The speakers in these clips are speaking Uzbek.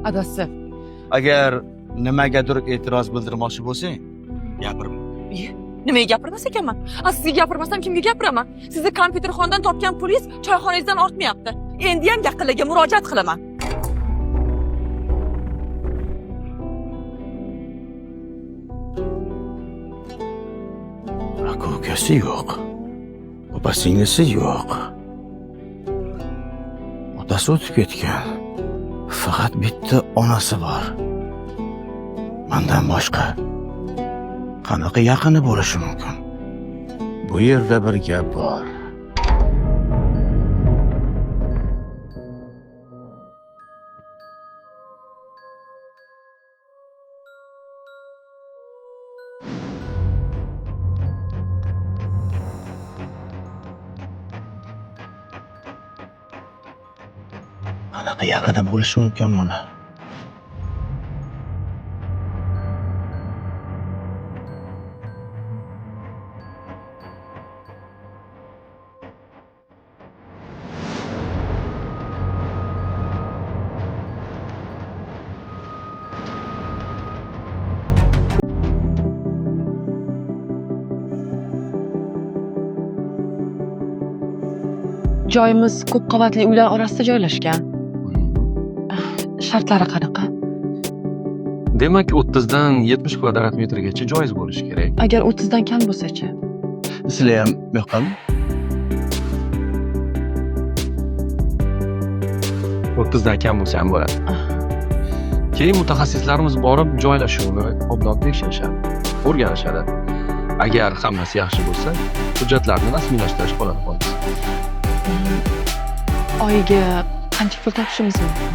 Adasi. Agar nimagadir e'tiroz bildirmoqchi bo'lsang, gapirma. Nimaga gapirmas ekanman? A sizga gapirmasam kimga gapiraman? Sizni kompyuterxonadan topgan pulingiz choyxonangizdan ortmayapti. Endi ham yaqinlarga murojaat qilaman. Aka ukasi yo'q. Opa singlisi yo'q. Otasi o'tib ketgan. Faqat bitta onasi bor. Mandan boshqa qanaqa yaqini bo'lishi mumkin? Bu yerda bir gap bor. Qanaqa yaqini bo'lishi mumkin buni? Joyimiz ko'p qavatli uylar orasida joylashgan. Shartlari qanaqa? Demak, 30 dan 70 kvadrat metrgacha joyingiz bo'lishi kerak. Agar 30 dan kam bo'lsa-chi? Sizlar ham yoqqanmi? 30 dan kam bo'lsa ham bo'ladi. Keyin mutaxassislarimiz borib joylashuvni obdon tekshirishadi, o'rganishadi. Agar hammasi yaxshi bo'lsa, hujjatlarni rasmiylashtirish qoladi xolos. Oyiga qancha pul topishimiz mumkin?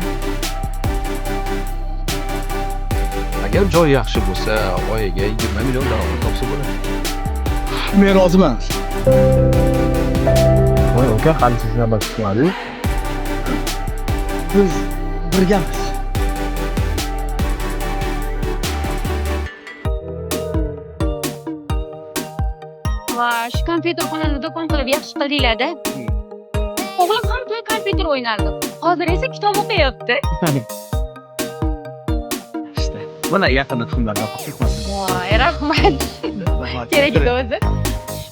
Agar joy yaxshi bo'lsa, oyiga 20 million daromad topsa bo'ladi. Men roziman. Voy uka, hali siz navbat kutmadi. Biz birgamiz. Va shu kompyuterxonani do'kon qilib yaxshi qildinglar-da. O'g'lim har kuni kompyuter o'ynardi. Hozir esa kitob o'qiyapti. İşte. Mana yaqinda tuxumlardan qo'rqmasin. Voy, rahmat. Kerak edi o'zi.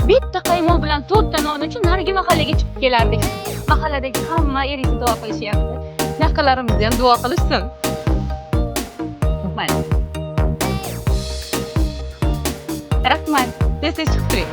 Bitta qaymoq bilan to'rtta non uchun narigi mahallaga chiqib kelardik. Mahalladagi hamma eringizni duo qilishyapti. Yaqinlarimizni ham duo qilishsin. Mayli. Rahmat. Tez-tez chiqib turing.